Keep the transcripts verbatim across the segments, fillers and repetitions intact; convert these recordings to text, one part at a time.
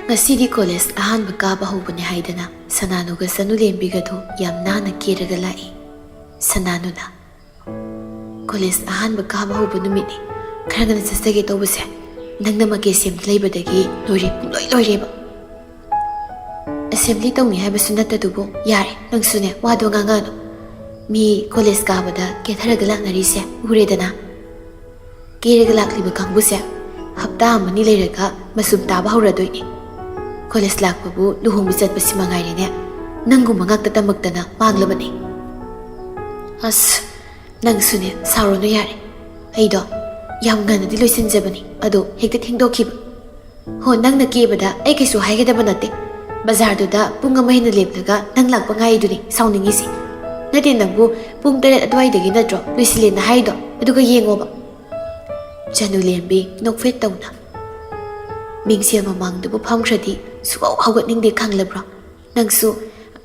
ꯉꯁꯤꯗꯤ ꯀꯣꯂꯦꯖ ꯑꯍꯥꯟꯕ ꯀꯥꯕ ꯍꯧꯕꯅꯦ ꯍꯥꯏꯗꯅ ꯁꯅꯥꯅꯨꯒ ꯆꯅꯨꯂꯦꯝꯕꯤꯒꯗꯨ ꯌꯥꯝ ꯅꯥꯟꯅ ꯀꯦꯔꯒ ꯂꯥꯛꯏ꯫ ꯁꯅꯥꯅꯨꯅ, "ꯀꯣꯂꯦꯖ ꯑꯍꯥꯟꯕ ꯀꯥꯕ ꯍꯧꯕ ꯅꯨꯃꯤꯠꯅꯤ꯫ ꯈꯔ ꯉꯟꯅ ꯆꯠꯆꯒꯦ ꯇꯧꯕꯁꯦ, ꯅꯪꯅ ꯃꯀꯦ ꯁꯦꯝꯗ ꯂꯩꯕꯗꯒꯤ ꯂꯣꯏꯔꯦ, ꯄꯨꯡꯂꯣꯏ ꯂꯣꯏꯔꯦꯕ꯫ ꯑꯦꯁꯦꯝꯕ꯭ꯂꯤ ꯇꯧꯅꯤ ꯍꯥꯏꯕꯁꯨ ꯅꯠꯇꯗꯨꯕꯨ꯫ ꯌꯥꯔꯦ, ꯅꯪꯁꯨꯅꯦ, ꯋꯥꯗꯣ ꯉꯥꯡꯉꯛꯑꯅꯨ꯫ ꯃꯤ ꯀꯣꯂꯦꯖ ꯀꯥꯕꯗ ꯀꯦꯊꯔꯒ ꯂꯥꯛꯅꯔꯤꯁꯦ ꯎꯔꯦꯗꯅ꯫ ꯀꯦꯔꯒ ꯂꯥꯛꯂꯤꯕ ꯀꯥꯡꯕꯨꯁꯦ ꯍꯞꯇꯥ ꯑꯃꯅꯤ ꯂꯩꯔꯒ ꯃꯆꯨꯝ ꯇꯥꯕ ꯍꯧꯔꯗꯣꯏꯅꯦ꯫ ꯀꯣꯂꯦꯖ ꯂꯥꯛꯄꯕꯨ ꯂꯨꯍꯣꯡꯕ ꯆꯠꯄꯁꯤ ꯃꯉꯥꯏꯔꯦꯅꯦ꯫ ꯅꯪꯒꯨꯝꯕ ꯉꯥꯛꯇ ꯇꯝꯃꯛꯇꯅ ꯃꯥꯡꯂꯕꯅꯦ꯫ ꯑꯁ, ꯅꯪꯁꯨꯅꯦ, ꯁꯥꯎꯔꯅꯨ ꯌꯥꯔꯦ꯫ ꯑꯩꯗꯣ ꯌꯥꯝ ꯉꯟꯅꯗꯤ ꯂꯣꯏꯁꯤꯟꯖꯕꯅꯤ, ꯑꯗꯣ ꯍꯦꯛꯇ ꯊꯦꯡꯗꯣꯛꯈꯤꯕ꯫ ꯍꯣ, ꯅꯪꯅ ꯀꯦꯕꯗ ꯑꯩ ꯀꯩꯁꯨ ꯍꯥꯏꯒꯗꯕ ꯅꯠꯇꯦ꯫ ꯕꯖꯥꯔꯗꯨꯗ ꯄꯨꯡ ꯑꯃ ꯍꯦꯟꯅ ꯂꯦꯞꯂꯒ ꯅꯪ ꯂꯥꯛꯄ ꯉꯥꯏꯗꯨꯅꯤ ꯁꯥꯎꯅꯤꯡꯉꯤꯁꯦ꯫ ꯅꯠꯇꯦ, ꯅꯪꯕꯨ ꯄꯨꯡ ꯇꯔꯦꯠ ꯑꯗꯨꯋꯥꯏꯗꯒꯤ ꯅꯠꯇ꯭ꯔꯣ ꯂꯣꯏꯁꯤꯜꯂꯦꯅ ꯍꯥꯏꯗꯣ? ꯑꯗꯨꯒ ꯌꯦꯡꯉꯣꯕ꯫ ꯆꯅꯨꯂꯦꯝꯕꯤ ꯅꯣꯛꯐꯦꯠ ꯇꯧꯅ, "ꯃꯤꯡꯁꯦꯜ ꯃꯃꯥꯡꯗꯨꯕꯨ ꯐꯝꯈ꯭ꯔꯗꯤ ꯁꯨꯛꯍꯧ ꯍꯧꯒꯠꯅꯤꯡꯗꯦ, ꯈꯪꯂꯕ꯭ꯔꯣ? ꯅꯪꯁꯨ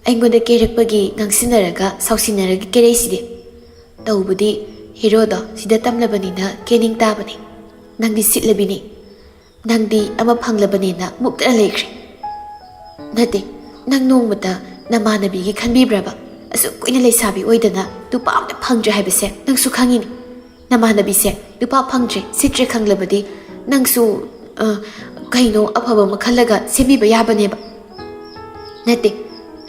ꯑꯩꯉꯣꯟꯗ ꯀꯦꯔꯛꯄꯒꯤ ꯉꯥꯡꯁꯤꯟꯅꯔꯒ ꯁꯥꯎꯁꯤꯟꯅꯔꯒ ꯀꯦꯔꯛꯏꯁꯤꯗꯤ꯫ ꯇꯧꯕꯗꯤ ꯍꯦꯔꯣꯗꯣ ꯁꯤꯗ ꯇꯝꯂꯕꯅꯤꯅ ꯀꯦꯅꯤꯡ ꯇꯥꯕꯅꯤ꯫ ꯅꯪꯗꯤ ꯁꯤꯠꯂꯕꯤꯅꯤ꯫ ꯅꯪꯗꯤ ꯑꯃ ꯐꯪꯂꯕꯅꯦꯅ ꯃꯨꯛꯇꯅ ꯂꯩꯈ꯭ꯔꯦ꯫ ꯅꯠꯇꯦ, ꯅꯪ ꯅꯣꯡꯃꯇ ꯅꯃꯥꯟꯅꯕꯤꯒꯤ ꯈꯟꯕꯤꯕ꯭ꯔꯕ? ꯑꯁꯨꯛ ꯀꯨꯏꯅ ꯂꯩꯁꯥꯕꯤ ꯑꯣꯏꯗꯅ ꯅꯨꯄꯥ ꯑꯝꯇ ꯐꯪꯗ꯭ꯔꯦ ꯍꯥꯏꯕꯁꯦ ꯅꯪꯁꯨ ꯈꯪꯉꯤꯅꯤ꯫ ꯅꯃꯥꯟꯅꯕꯤꯁꯦ ꯅꯨꯄꯥ ꯐꯪꯗ꯭ꯔꯦ, ꯁꯤꯠꯇ꯭ꯔꯦ ꯈꯪꯂꯕꯗꯤ ꯅꯪꯁꯨ, ꯑ, ꯀꯩꯅꯣ ꯑꯐꯕ ꯑꯃ ꯈꯜꯂꯒ ꯁꯦꯝꯕꯤꯕ ꯌꯥꯕꯅꯦꯕ꯫ ꯅꯠꯇꯦ,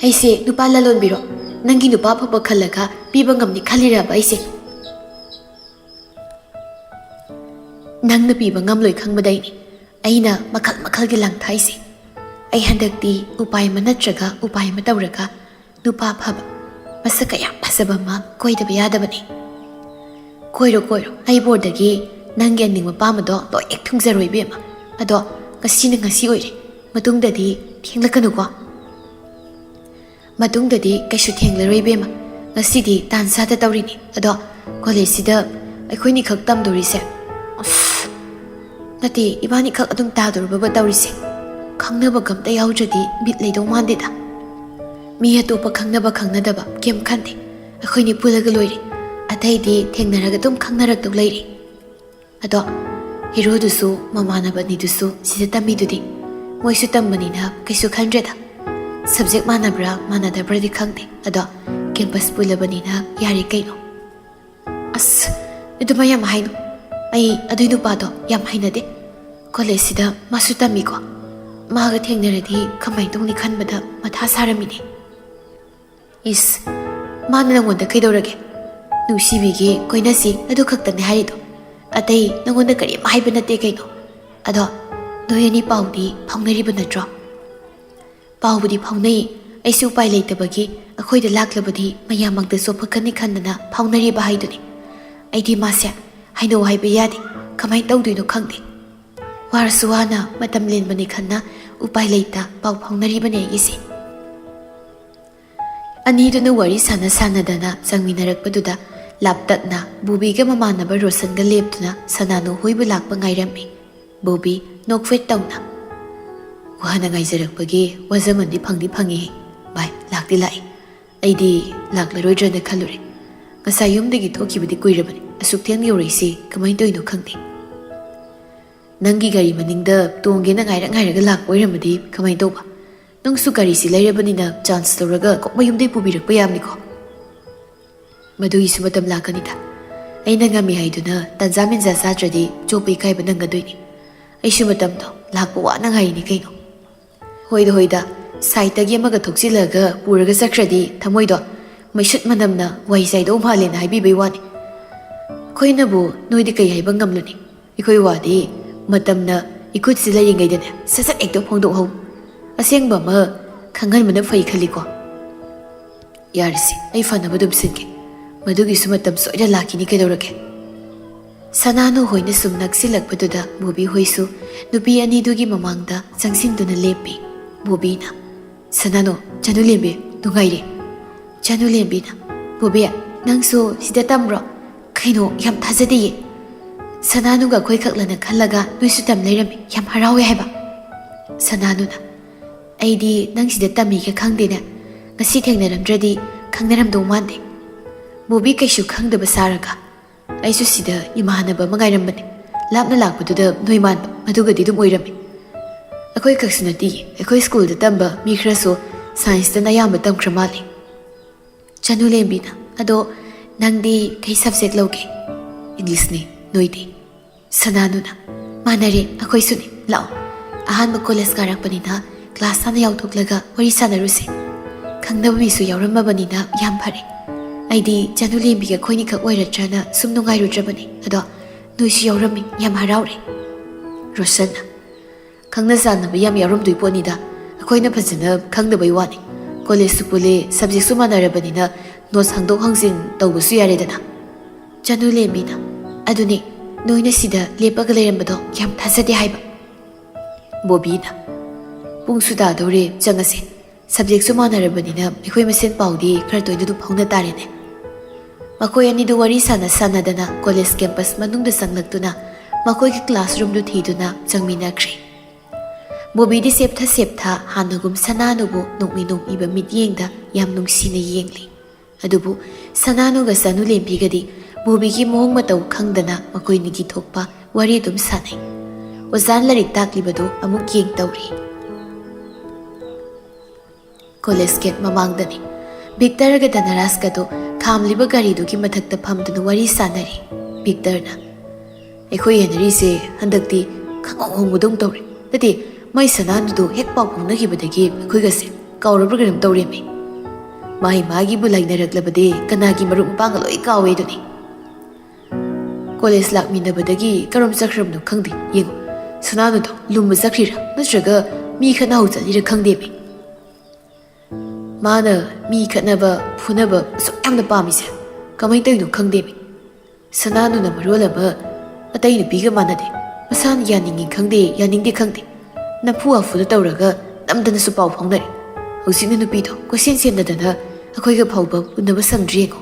ꯑꯩꯁꯦ ꯅꯨꯄꯥ ꯂꯂꯣꯟꯕꯤꯔꯣ? ꯅꯪꯒꯤ ꯅꯨꯄꯥ ꯑꯐꯕ ꯈꯜꯂꯒ ꯄꯤꯕ ꯉꯝꯅꯤ ꯈꯜꯂꯤꯔꯕ ꯑꯩꯁꯦ?" "ꯅꯪꯅ ꯄꯤꯕ ꯉꯝꯂꯣꯏ ꯈꯪꯕꯗꯩꯅꯤ ꯑꯩꯅ ꯃꯈꯜ ꯃꯈꯜꯒꯤ ꯂꯪ ꯊꯥꯏꯁꯦ꯫ ꯑꯩ ꯍꯟꯗꯛꯇꯤ ꯎꯄꯥꯏ ꯑꯃ ꯅꯠꯇ꯭ꯔꯒ ꯎꯄꯥꯏ ꯑꯃ ꯇꯧꯔꯒ ꯅꯨꯄꯥ ꯑꯐꯕ, ꯃꯁꯛꯀ ꯌꯥꯝ ꯐꯖꯕ ꯑꯃ ꯀꯣꯏꯗꯕ ꯌꯥꯗꯕꯅꯤ꯫" "ꯀꯣꯏꯔꯣ, ꯀꯣꯏꯔꯣ, ꯑꯩ ꯕꯣꯔꯗꯒꯤ ꯅꯪꯒꯤ ꯑꯅꯤꯡꯕ ꯄꯥꯝꯕꯗꯣ ꯂꯣꯏ ꯍꯦꯛ ꯊꯨꯡꯖꯔꯣ ꯏꯕꯦꯝꯃ꯫ ꯑꯗꯣ ꯉꯁꯤꯅ ꯉꯁꯤ ꯑꯣꯏꯔꯦ, ꯃꯇꯨꯡꯗꯗꯤ ꯊꯦꯡꯂꯛꯀꯅꯨꯀꯣ꯫" "ꯃꯇꯨꯡꯗꯗꯤ ꯀꯩꯁꯨ ꯊꯦꯡꯂꯔꯣꯏ ꯏꯕꯦꯝꯃ, ꯉꯁꯤꯗꯤ ꯇꯥꯟ ꯆꯥꯗ ꯇꯧꯔꯤꯅꯤ꯫ ꯑꯗꯣ ꯀꯣꯂꯦꯖꯁꯤꯗ ꯑꯩꯈꯣꯏꯅꯤꯈꯛ ꯇꯝꯗꯣꯔꯤꯁꯦ, ꯑꯁ, ꯅꯠꯇꯦ, ꯏꯕꯥꯅꯤꯈꯛ ꯑꯗꯨꯝ ꯇꯥꯗꯣꯔꯕꯕ ꯇꯧꯔꯤꯁꯦ? ꯈꯪꯅꯕꯒ ꯑꯝꯇ ꯌꯥꯎꯗ꯭ꯔꯗꯤ ꯕꯤꯠ ꯂꯩꯗꯧ ꯃꯥꯟꯗꯦꯗ꯫ ꯃꯤ ꯑꯇꯣꯞꯄ ꯈꯪꯅꯕ ꯈꯪꯅꯗꯕ ꯀꯩꯝ ꯈꯟꯗꯦ, ꯑꯩꯈꯣꯏꯅꯤ ꯄꯨꯜꯂꯒ ꯂꯣꯏꯔꯦ꯫ ꯑꯇꯩꯗꯤ ꯊꯦꯡꯅꯔꯒ ꯑꯗꯨꯝ ꯈꯪꯅꯔꯛꯇꯧ ꯂꯩꯔꯦ꯫ ꯑꯗꯣ ꯍꯦꯔꯣꯗꯨꯁꯨ ꯃꯃꯥꯟꯅꯕ ꯑꯅꯤꯗꯨꯁꯨ ꯁꯤꯗ ꯇꯝꯃꯤꯗꯨꯗꯤ, ꯃꯣꯏꯁꯨ ꯇꯝꯕꯅꯤꯅ ꯀꯩꯁꯨ ꯈꯟꯗ꯭ꯔꯦꯗ꯫ ꯁꯕꯖꯦꯛ ꯃꯥꯟꯅꯕ꯭ꯔꯥ ꯃꯥꯟꯅꯗꯕ꯭ꯔꯥꯗꯤ ꯈꯪꯗꯦ, ꯑꯗꯣ ꯀꯦꯝꯄꯁ ꯄꯨꯜꯂꯕꯅꯤꯅ ꯌꯥꯔꯦ ꯀꯩꯅꯣ꯫ ꯑꯁ, ꯑꯗꯨꯃꯥꯏ ꯌꯥꯝ ꯍꯥꯏꯅꯨ꯫ ꯑꯩ ꯑꯗꯨꯏ ꯅꯨꯄꯥꯗꯣ ꯌꯥꯝ ꯍꯩꯅꯗꯦ꯫ ꯀꯣꯂꯦꯖꯁꯤꯗ ꯃꯥꯁꯨ ꯇꯝꯃꯤꯀꯣ꯫ ꯃꯥꯒ ꯊꯦꯡꯅꯔꯗꯤ ꯀꯃꯥꯏꯅ ꯇꯧꯅꯤ ꯈꯟꯕꯗ ꯃꯊꯥ ꯁꯥꯔꯝꯃꯤꯅꯦ꯫ ꯏꯁ, ꯃꯥꯅ ꯅꯪꯉꯣꯟꯗ ꯀꯩꯗꯧꯔꯒꯦ? ꯅꯨꯡꯁꯤꯕꯤꯒꯦ, ꯀꯣꯏꯅꯁꯤ, ꯑꯗꯨ ꯈꯛꯇꯅꯦ ꯍꯥꯏꯔꯤꯗꯣ꯫ ꯑꯇꯩ ꯅꯪꯉꯣꯟꯗ ꯀꯔꯤꯝ ꯍꯥꯏꯕ ꯅꯠꯇꯦ ꯀꯩꯅꯣ꯫ ꯑꯗꯣ ꯅꯣꯏ ꯑꯅꯤ ꯄꯥꯎꯗꯤ ꯐꯥꯎꯅꯔꯤꯕ ꯅꯠꯇ꯭ꯔꯣ? ꯄꯥꯎꯕꯨꯗꯤ ꯐꯥꯎꯅꯩ꯫ ꯑꯩꯁꯨ ꯎꯄꯥꯏ ꯂꯩꯇꯕꯒꯤ ꯑꯩꯈꯣꯏꯗ ꯂꯥꯛꯂꯕꯗꯤ ꯃꯌꯥꯝ ꯃꯥꯡꯗ ꯆꯣꯞꯄꯛꯀꯅꯤ ꯈꯟꯗꯅ ꯐꯥꯎꯅꯔꯤꯕ ꯍꯥꯏꯗꯨꯅꯤ꯫ ꯑꯩꯗꯤ ꯃꯥꯁꯦ ꯍꯩꯅꯧ ꯍꯥꯏꯕ ꯌꯥꯗꯦ꯫ ꯀꯃꯥꯏꯅ ꯇꯧꯗꯣꯏꯅꯣ ꯈꯪꯗꯦ꯫ ꯋꯥꯔꯁꯨ ꯋꯥꯅ ꯃꯇꯝ ꯂꯦꯟꯕꯅꯤ ꯈꯟꯅ ꯎꯄꯥꯏ ꯂꯩꯇ ꯄꯥꯎ ꯐꯥꯎꯅꯔꯤꯕꯅꯦ ꯑꯩꯒꯤꯁꯦ꯫ ꯑꯅꯤꯗꯨꯅ ꯋꯥꯔꯤ ꯁꯥꯟꯅ ꯁꯥꯟꯅꯗꯅ ꯆꯪꯃꯤꯟꯅꯔꯛꯄꯗꯨꯗ ꯂꯥꯞꯇꯛꯅ ꯕꯣꯕꯤꯒ ꯃꯃꯥꯟꯅꯕ ꯔꯣꯁꯟꯒ ꯂꯦꯞꯇꯨꯅ ꯁꯅꯥꯅꯨ ꯍꯣꯏꯕꯨ ꯂꯥꯛꯄ ꯉꯥꯏꯔꯝꯃꯤ꯫ ꯕꯣꯕꯤ ꯅꯣꯛꯐꯦꯠ ꯇꯧꯅ, "ꯋꯥꯅ ꯉꯥꯏꯖꯔꯛꯄꯒꯤ ꯋꯥꯖꯃꯟꯗꯤ ꯐꯪꯗꯤ ꯐꯪꯉꯦ꯫ ꯚꯥꯏ, ꯂꯥꯛꯇꯤ ꯂꯥꯛꯏ꯫ ꯑꯩꯗꯤ ꯂꯥꯛꯂꯔꯣꯏꯗ꯭ꯔꯅ ꯈꯜꯂꯨꯔꯦ꯫ ꯉꯁꯥꯏ ꯌꯨꯝꯗꯒꯤ ꯊꯣꯛꯈꯤꯕꯗꯤ ꯀꯨꯏꯔꯕꯅꯤ꯫ ꯑꯁꯨꯛ ꯊꯦꯡꯅ ꯌꯧꯔꯛꯏꯁꯤ ꯀꯃꯥꯏꯅ ꯇꯧꯔꯤꯅꯣ ꯈꯪꯗꯦ꯫ ꯅꯪꯒꯤ ꯒꯥꯔꯤ ꯃꯅꯤꯡꯗ ꯇꯣꯡꯒꯦꯅ ꯉꯥꯏꯔꯛ ꯉꯥꯏꯔꯒ ꯂꯥꯛꯄ ꯑꯣꯏꯔꯝꯃꯗꯤ ꯀꯃꯥꯏꯅ ꯇꯧꯕ? ꯅꯪꯁꯨ ꯒꯥꯔꯤꯁꯤ ꯂꯩꯔꯕꯅꯤꯅ ꯆꯥꯟꯁ ꯂꯧꯔꯒ ꯀꯣꯛ ꯃꯌꯨꯝꯗꯩ ꯄꯨꯕꯤꯔꯛꯄ ꯌꯥꯕꯅꯤꯀꯣ꯫ ꯃꯗꯨꯒꯤꯁꯨ ꯃꯇꯝ ꯂꯥꯛꯀꯅꯤꯗ꯫ ꯑꯩꯅ ꯉꯝꯃꯤ ꯍꯥꯏꯗꯨꯅ ꯇꯟꯖꯥ ꯃꯦꯟꯖꯥ ꯆꯥꯗ꯭ꯔꯗꯤ ꯆꯣꯞꯄ ꯏꯀꯥꯏꯕ ꯅꯪꯒꯗꯣꯏꯅꯤ꯫ ꯑꯩꯁꯨ ꯃꯇꯝꯗꯣ ꯂꯥꯛꯄ ꯋꯥꯅ ꯉꯥꯏꯔꯤꯅꯤ ꯀꯩꯅꯣ꯫ ꯍꯣꯏꯗ ꯍꯣꯏꯗ, ꯁꯥꯏꯠꯇꯒꯤ ꯑꯃꯒ ꯊꯣꯛꯆꯤꯜꯂꯒ ꯄꯨꯔꯒ ꯆꯠꯈ꯭ꯔꯗꯤ ꯊꯃꯣꯏꯗꯣ ꯃꯩꯁꯨꯠ ꯃꯅꯝꯅ ꯋꯥꯏ ꯆꯥꯏꯗꯧ ꯃꯥꯜꯂꯦꯅ ꯍꯥꯏꯕꯤꯕꯩ ꯋꯥꯅꯤ꯫ ꯑꯩꯈꯣꯏꯅꯕꯨ ꯅꯣꯏꯗ ꯀꯩ ꯍꯥꯏꯕ ꯉꯝꯂꯨꯅꯤ? ꯑꯩꯈꯣꯏ ꯋꯥꯗꯤ ꯃꯇꯝꯅ ꯏꯈꯨꯠꯁꯤ ꯂꯩꯔꯤꯉꯩꯗꯅꯦ ꯁꯠ ꯁꯠ ꯍꯦꯛꯇ ꯐꯣꯡꯗꯣꯛꯍꯧ꯫ ꯑꯁꯦꯡꯕ ꯑꯃ ꯈꯪꯍꯟꯕꯅ ꯐꯩ ꯈꯜꯂꯤꯀꯣ꯫ ꯌꯥꯔꯤꯁꯤ, ꯑꯩ ꯐꯅꯕ ꯑꯗꯨꯝ ꯁꯤꯟꯒꯦ꯫ ꯃꯗꯨꯒꯤꯁꯨ ꯃꯇꯝ ꯁꯣꯏꯗ ꯂꯥꯛꯈꯤꯅꯤ ꯀꯩꯗꯧꯔꯒꯦ꯫ ꯁꯅꯥꯅꯨ ꯍꯣꯏꯅ ꯁꯨꯝ ꯅꯛꯁꯤꯜꯂꯛꯄꯗꯨꯗ ꯕꯣꯕꯤ ꯍꯣꯏꯁꯨ ꯅꯨꯄꯤ ꯑꯅꯤꯗꯨꯒꯤ ꯃꯃꯥꯡꯗ ꯆꯪꯁꯤꯟꯗꯨꯅ ꯂꯦꯞꯄꯤ꯫ ꯕꯣꯕꯤꯅ, "ꯁꯅꯥꯅꯨ, ꯆꯅꯨꯂꯦꯝꯕꯤ, ꯅꯨꯡꯉꯥꯏꯔꯦ?" ꯆꯅꯨꯂꯦꯝꯕꯤꯅ, "ꯕꯣꯕꯤ, ꯅꯪꯁꯨ ꯁꯤꯗ ꯇꯝꯕ꯭ꯔꯣ? ꯀꯩꯅꯣ, ꯌꯥꯝ ꯊꯥꯖꯗꯤꯌꯦ꯫ ꯁꯅꯥꯅꯨꯒ ꯑꯩꯈꯣꯏ ꯈꯛꯂꯅ ꯈꯜꯂꯒ ꯅꯣꯏꯁꯨ ꯇꯝ ꯂꯩꯔꯝꯃꯤ꯫ ꯌꯥꯝ ꯍꯔꯥꯎꯋꯦ ꯍꯥꯏꯕ꯫" ꯁꯅꯥꯅꯨꯅ, "ꯑꯩꯗꯤ ꯅꯪ ꯁꯤꯗ ꯇꯝꯃꯤꯒ ꯈꯪꯗꯦꯅꯦ꯫ ꯉꯁꯤ ꯊꯦꯡꯅꯔꯝꯗ꯭ꯔꯗꯤ ꯈꯪꯅꯔꯝꯗꯧ ꯃꯥꯟꯗꯦ꯫" ꯕꯣꯕꯤ ꯀꯩꯁꯨ ꯈꯪꯗꯕ ꯁꯥꯔꯒ, "ꯑꯩꯁꯨ ꯁꯤꯗ ꯏꯃꯥꯟꯅꯕ ꯑꯃ ꯉꯥꯏꯔꯝꯕꯅꯦ꯫ ꯂꯥꯞꯅ ꯂꯥꯛꯄꯗꯨꯗ ꯅꯣꯏ ꯃꯥꯟꯕ, ꯑꯗꯨꯒꯗꯤ ꯑꯗꯨꯝ ꯑꯣꯏꯔꯝꯃꯤ꯫" ꯑꯩꯈꯣꯏ ꯈꯛꯁꯨ ꯅꯠꯇꯤꯌꯦ, ꯑꯩꯈꯣꯏ ꯁ꯭ꯀꯨꯜꯗ ꯇꯝꯕ ꯃꯤ ꯈꯔꯁꯨ ꯁꯥꯏꯟꯁꯇꯅ ꯑꯌꯥꯝꯕ ꯇꯝꯈ꯭ꯔ ꯃꯥꯜꯂꯦ꯫ ꯆꯅꯨ ꯂꯦꯝꯕꯤꯅ, "ꯑꯗꯣ ꯅꯪꯗꯤ ꯀꯩ ꯁꯕꯖꯦꯛ ꯂꯧꯒꯦ?" "ꯏꯪꯂꯤꯁꯅꯦ꯫ ꯅꯣꯏꯗꯤ?" ꯁꯅꯥꯅꯨꯅ, "ꯃꯥꯟꯅꯔꯦ, ꯑꯩꯈꯣꯏꯁꯨꯅꯦ꯫ ꯂꯥꯛꯑꯣ, ꯑꯍꯥꯟꯕ ꯀꯣꯂꯦꯖ ꯀꯥꯔꯛꯄꯅꯤꯅ ꯀ꯭ꯂꯥꯁ ꯍꯥꯟꯅ ꯌꯥꯎꯊꯣꯛꯂꯒ ꯋꯥꯔꯤ ꯁꯥꯟꯅꯔꯨꯁꯦ꯫ ꯈꯪꯅꯕ ꯃꯤꯁꯨ ꯌꯥꯎꯔꯝꯃꯕꯅꯤꯅ ꯌꯥꯝ ꯐꯔꯦ꯫ ꯑꯩꯗꯤ ꯆꯅꯨ ꯂꯦꯝꯕꯤꯒ ꯑꯩꯈꯣꯏꯅꯤꯈꯛ ꯑꯣꯏꯔꯗ꯭ꯔꯅ ꯁꯨꯝ ꯅꯨꯡꯉꯥꯏꯔꯨꯗ꯭ꯔꯕꯅꯤ꯫ ꯑꯗꯣ ꯅꯣꯏꯁꯨ ꯌꯥꯎꯔꯝꯃꯤ, ꯌꯥꯝ ꯍꯔꯥꯎꯔꯦ꯫" ꯔꯣꯁꯟꯅ, "ꯈꯪꯅ ꯆꯥꯟꯅꯕ ꯌꯥꯝ ꯌꯥꯎꯔꯝꯗꯣꯏ ꯄꯣꯠꯅꯤꯗ, ꯑꯩꯈꯣꯏꯅ ꯐꯖꯅ ꯈꯪꯗꯕꯩ ꯋꯥꯅꯤ꯫ ꯀꯣꯂꯦꯖꯁꯨ ꯄꯨꯜꯂꯦ, ꯁꯕꯖꯦꯛꯁꯨ ꯃꯥꯟꯅꯔꯕꯅꯤꯅ ꯅꯣꯠꯁ ꯍꯪꯗꯣꯛ ꯍꯪꯖꯤꯟ ꯇꯧꯕꯁꯨ ꯌꯥꯔꯦꯗꯅ꯫" ꯆꯅꯨ ꯂꯦꯝꯕꯤꯅ, "ꯑꯗꯨꯅꯦ, ꯅꯣꯏꯅ ꯁꯤꯗ ꯂꯦꯞꯄꯒ ꯂꯩꯔꯝꯕꯗꯣ ꯌꯥꯝ ꯊꯥꯖꯗꯦ ꯍꯥꯏꯕ꯫" ꯕꯣꯕꯤꯅ, "ꯄꯨꯡꯁꯨ ꯇꯥꯗꯧꯔꯦ, ꯆꯪꯉꯁꯦ꯫ ꯁꯕꯖꯦꯛꯁꯨ ꯃꯥꯟꯅꯔꯕꯅꯤꯅ ꯑꯩꯈꯣꯏ ꯃꯁꯦꯟ ꯄꯥꯎꯗꯤ ꯈꯔ ꯇꯣꯏꯅ ꯑꯗꯨꯝ ꯐꯥꯎꯅ ꯇꯥꯔꯦꯅꯦ꯫" ꯃꯈꯣꯏ ꯑꯅꯤꯗꯨ ꯋꯥꯔꯤ ꯁꯥꯟꯅ ꯁꯥꯟꯅꯗꯅ ꯀꯣꯂꯦꯖ ꯀꯦꯝꯄꯁ ꯃꯅꯨꯡꯗ ꯆꯪꯂꯛꯇꯨꯅ ꯃꯈꯣꯏꯒꯤ ꯀ꯭ꯂꯥꯁꯔꯨꯝꯗꯨ ꯊꯤꯗꯨꯅ ꯆꯪꯃꯤꯟꯅꯈ꯭ꯔꯦ꯫ ꯕꯣꯕꯤꯗꯤ ꯁꯦꯞꯊ ꯁꯦꯞꯊ ꯍꯥꯟꯅꯒꯨꯝ ꯁꯅꯥꯅꯨꯕꯨ ꯅꯣꯛꯃꯤ ꯅꯣꯛꯃꯤꯕ ꯃꯤꯠꯌꯦꯡꯗ ꯌꯥꯝ ꯅꯨꯡꯁꯤꯅ ꯌꯦꯡꯂꯤ꯫ ꯑꯗꯨꯕꯨ ꯁꯅꯥꯅꯨꯒ ꯆꯅꯨ ꯂꯦꯝꯕꯤꯒꯗꯤ ꯕꯣꯕꯤꯒꯤ ꯃꯑꯣꯡ ꯃꯇꯧ ꯈꯪꯗꯅ ꯃꯈꯣꯏꯅꯤꯒꯤ ꯊꯣꯛꯄ ꯋꯥꯔꯤ ꯑꯗꯨꯝ ꯁꯥꯟꯅꯩ꯫ ꯑꯣꯖꯥꯅ ꯂꯥꯏꯔꯤꯛ ꯇꯥꯛꯂꯤꯕꯗꯨ ꯑꯃꯨꯛ ꯌꯦꯡ ꯇꯧꯔꯤ꯫ College gate ꯃꯃꯥꯡꯗꯅꯤ꯫ ꯚꯤꯛꯇꯔꯒ ꯙꯅꯔꯥꯖꯀꯗꯣ ꯈꯥꯝꯂꯤꯕ ꯒꯥꯔꯤꯗꯨꯒꯤ ꯃꯊꯛꯇ ꯐꯝꯗꯨꯅ ꯋꯥꯔꯤ ꯁꯥꯟꯅꯔꯤ꯫ ꯚꯤꯛꯇꯔꯅ, "ꯑꯩꯈꯣꯏ ꯍꯦꯅꯔꯤꯁꯦ ꯍꯟꯗꯛꯇꯤ ꯈꯪꯍꯣꯡ ꯍꯣꯡꯕꯗꯧ ꯇꯧꯔꯦ꯫ ꯅꯠꯇꯦ, ꯃꯥꯏ ꯁꯅꯥꯅꯨꯗꯣ ꯍꯦꯛ ꯄꯥꯎ ꯐꯥꯎꯅꯈꯤꯕꯗꯒꯤ ꯑꯩꯈꯣꯏꯒꯁꯦ ꯀꯥꯎꯔꯕ꯭ꯔꯥ ꯀꯩꯅꯣꯝ ꯇꯧꯔꯦꯃꯤ꯫ ꯃꯥꯏ ꯃꯥꯒꯤꯕꯨ ꯂꯩꯅꯔꯛꯂꯕꯗꯤ ꯀꯅꯥꯒꯤ ꯃꯔꯨꯞ ꯃꯄꯥꯡꯒ ꯂꯣꯏ ꯀꯥꯎꯋꯦ ꯑꯗꯨꯅꯤ꯫ ꯀꯣꯂꯦꯖ ꯂꯥꯛꯃꯤꯟꯅꯕꯗꯒꯤ ꯀꯔꯣꯝ ꯆꯠꯈ꯭ꯔꯕꯅꯣ ꯈꯪꯗꯦ꯫ ꯌꯦꯡꯉꯨ, ꯁꯅꯥꯅꯨꯗꯣ ꯂꯨꯝꯕ ꯆꯠꯈ꯭ꯔꯤꯔꯥ ꯅꯠꯇ꯭ꯔꯒ ꯃꯤ ꯈꯠꯅꯍꯧ ꯆꯠꯂꯤꯔꯥ ꯈꯪꯗꯦꯃꯤ꯫ ꯃꯥꯅ ꯃꯤ ꯈꯠꯅꯕ ꯐꯨꯅꯕ ꯑꯁꯨꯛ ꯌꯥꯝꯅ ꯄꯥꯝꯃꯤꯁꯦ ꯀꯃꯥꯏꯅ ꯇꯧꯔꯤꯅꯣ ꯈꯪꯗꯦꯃꯤ꯫ ꯁꯅꯥꯅꯨꯅ ꯃꯔꯣꯜ ꯑꯃ ꯑꯇꯩ ꯅꯨꯄꯤꯒ ꯃꯥꯟꯅꯗꯦ꯫ ꯃꯁꯥꯅ ꯌꯥꯅꯤꯡꯉꯤ ꯈꯪꯗꯦ, ꯌꯥꯅꯤꯡꯗꯦ ꯈꯪꯗꯦ, ꯅꯝꯐꯨ ꯍꯥꯐꯨꯗ ꯇꯧꯔꯒ ꯅꯝꯗꯅꯁꯨ ꯄꯥꯎ ꯐꯥꯎꯅꯔꯦ꯫ ꯍꯧꯖꯤꯛꯅ ꯅꯨꯄꯤꯗꯣ ꯀꯣꯏꯁꯦꯟ ꯁꯦꯟꯅꯗꯅ ꯑꯩꯈꯣꯏꯒ ꯐꯥꯎꯕ ꯎꯅꯕ ꯁꯪꯗ꯭ꯔꯤ ꯌꯦꯡꯉꯣ꯫"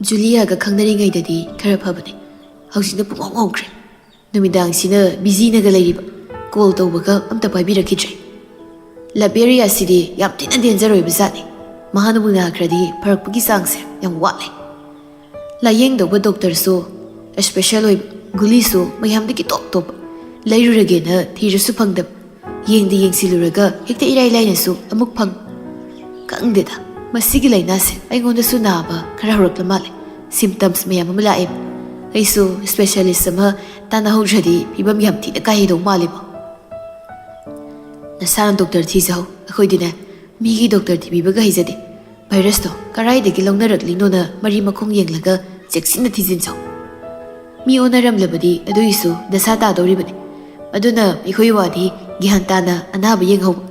ꯖꯨꯂꯤꯌꯥꯒ ꯈꯪꯅꯔꯤꯉꯩꯗꯗꯤ ꯈꯔ ꯐꯕꯅꯦ꯫ ꯍꯧꯖꯤꯛꯅ ꯄꯨꯡꯍꯣꯡ ꯍꯣꯡꯈ꯭ꯔꯦ꯫ ꯅꯨꯃꯤꯗꯥꯡꯁꯤꯅ ꯕꯤꯖꯤꯅꯒ ꯂꯩꯔꯤꯕ, ꯀꯣꯜ ꯇꯧꯕꯒ ꯑꯝꯇ ꯄꯥꯏꯕꯤꯔꯛꯈꯤꯗ꯭ꯔꯦ꯫ ꯂꯞ ꯑꯦꯔꯤꯌꯥꯁꯤꯗꯤ ꯌꯥꯝ ꯊꯤꯅ ꯗꯦꯟꯖꯔ ꯑꯣꯏꯕ ꯖꯥꯠꯅꯤ꯫ ꯃꯍꯥꯅꯕꯨ ꯅꯥꯈ꯭ꯔꯗꯤ ꯐꯔꯛꯄꯒꯤ ꯆꯥꯡꯁꯦ ꯌꯥꯝ ꯋꯥꯠꯂꯦ꯫ ꯂꯥꯌꯦꯡꯗꯧꯕ ꯗꯣꯛꯇꯔꯁꯨ ꯏꯁꯄꯦꯁꯦꯜ ꯑꯣꯏꯕ, ꯒꯨꯂꯤꯁꯨ ꯃꯌꯥꯝꯗꯒꯤ ꯇꯣꯞ ꯇꯣꯞꯄ, ꯂꯩꯔꯨꯔꯒꯦꯅ ꯊꯤꯔꯁꯨ ꯐꯪꯗꯕ꯫ ꯌꯦꯡꯗꯤ ꯌꯦꯡꯁꯤꯜꯂꯨꯔꯒ ꯍꯦꯛꯇ ꯏꯔꯥꯏ ꯂꯥꯏꯅꯁꯨ ꯑꯃꯨꯛ ꯐꯪ꯫ ꯈꯪꯗꯦꯗ, ꯃꯁꯤꯒꯤ ꯂꯥꯏꯅꯥꯁꯦ ꯑꯩꯉꯣꯟꯗꯁꯨ ꯅꯥꯕ ꯈꯔ ꯍꯧꯔꯛꯂ ꯃꯥꯜꯂꯦ꯫ Symptoms ꯃꯌꯥꯝ ꯑꯃ ꯂꯥꯛꯑꯦ꯫ ꯑꯩꯁꯨ specialist ꯑꯃ ꯇꯥꯟꯅꯍꯧꯗ꯭ꯔꯗꯤ ꯐꯤꯕꯝ ꯌꯥꯝ ꯊꯤꯅ ꯀꯥꯏꯍꯩꯗꯧ ꯃꯥꯜꯂꯦꯕꯣ꯫ ꯅꯁꯥꯅ doctor ꯊꯤꯖꯍꯧ꯫ ꯑꯩꯈꯣꯏꯗꯤꯅꯦ, ꯃꯤꯒꯤ doctor ꯊꯤꯕꯤꯕꯒ ꯍꯩꯖꯗꯦ꯫ Virusꯇꯣ ꯀꯔꯥꯏꯗꯒꯤ ꯂꯧꯅꯔꯛꯂꯤꯅꯣꯅ ꯃꯔꯤ ꯃꯈꯣꯡ ꯌꯦꯡꯂꯒ ꯆꯦꯛꯁꯤꯟꯅ ꯊꯤꯖꯤꯟꯖꯧ꯫ ꯃꯤ ꯑꯣꯟꯅꯔꯝꯂꯕꯗꯤ ꯑꯗꯨꯒꯤꯁꯨ ꯗꯁꯥ ꯇꯥꯗꯧꯔꯤꯕꯅꯤ꯫ ꯑꯗꯨꯅ ꯑꯩꯈꯣꯏ ꯋꯥꯗꯤ ꯒ꯭ꯌꯥꯟ ꯇꯥꯅ ꯑꯅꯥꯕ ꯌꯦꯡꯍꯧꯕ꯫